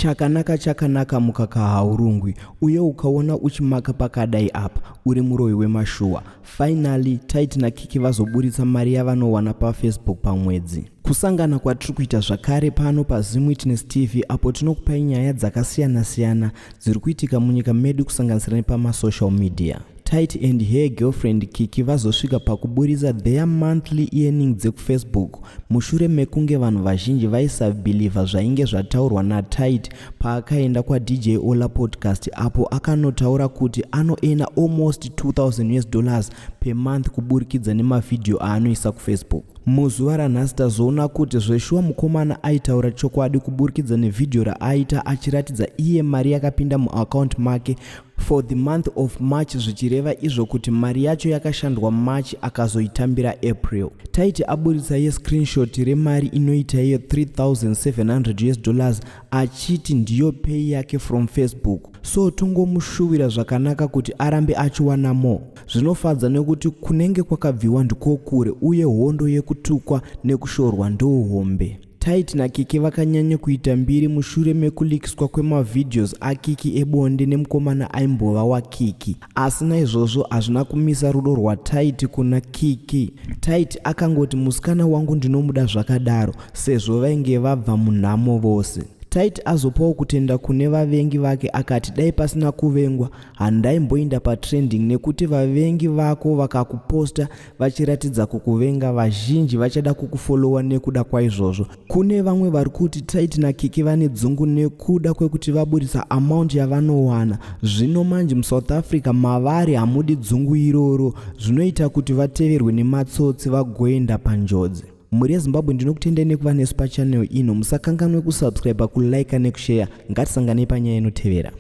Chakanaka chakanaka mukaka haurungwi uye ukaona uchimaka pakadai apa uri muroyi wemashuwa. Finally Tyt naKiki vazoburitsa mari yavanowana paFacebook pamwedzi. Kusangana kwatiri kuita zvakare pano paZimwitness TV apo tinokupai nyaya dzakasiyana-siyana dziri kuitika munyika medu kusanganisira nepamasocial media. Tyt and her girlfriend Kiki vazosvika pakuburitsa their monthly earning dzekuFacebook mushure mekunge vanhu vazhinji vaisabhilivha zvainge zvataurwa naTyt paakaenda kwaDJ Ola Podcast apo akanotaura kuti anoena almost 2000 us dollars per month kuburikidza nemavhidhiyo aanoisa kuFacebook. Muzuva ranhasi tazoona kuti zveshuwa mukomana aitaura chokwadi kuburikidza nevhidhiyo raaita achiratidza iye mari yakapinda muaccount make for the month of March zvichireva izvo kuti mari yacho yakashandwa March akazoitambira April. Taiti aburitsa ye screenshot remari inoita iyo 3700 us dollars achiti ndiyo pay yake from Facebook. So tongomushuvira zvakanaka kuti arambe achiwana more. Zvinofadza nekuti kunenge kwakabviwa ndiko kure uye hondo yekutukwa nekushorwa ndohombe. Tyt naKiki vakanyanya kuita mbiri mushure mekulikiswa kwemavideos aKiki ebonde nemukomana aimbova waKiki. Asi naizvozvo hazvina kumisa rudo rwaTyt kuna Kiki. Tyt akangoti musikana wangu ndinomuda zvakadaro sezvo vainge vabva munhamo vose. Tyt azopawo kutenda kune vavengi vake akati dai pasina kuvengwa handaimboinda patrending nekuti vavengi vako vakakuposta vachiratidza kukuvenga vazhinji vachada kukufollowa nekuda kwaizvozvo. Kune vamwe vari kuti Tyt naKiki vane dzungu nekuda kwekuti vaburitsa amount yavanowana. Zvino manje muSouth Africa mavari hamudi dzungu iroro zvinoita kuti vateverwe nematsotsi vagoenda panjodzi. Mhuri yeZimbabwe ndinokutendai nekuva nesu pachannel ino musakanganwe kusubscribe, kulike nekushare. Ngatisanganei panyaya inotevera.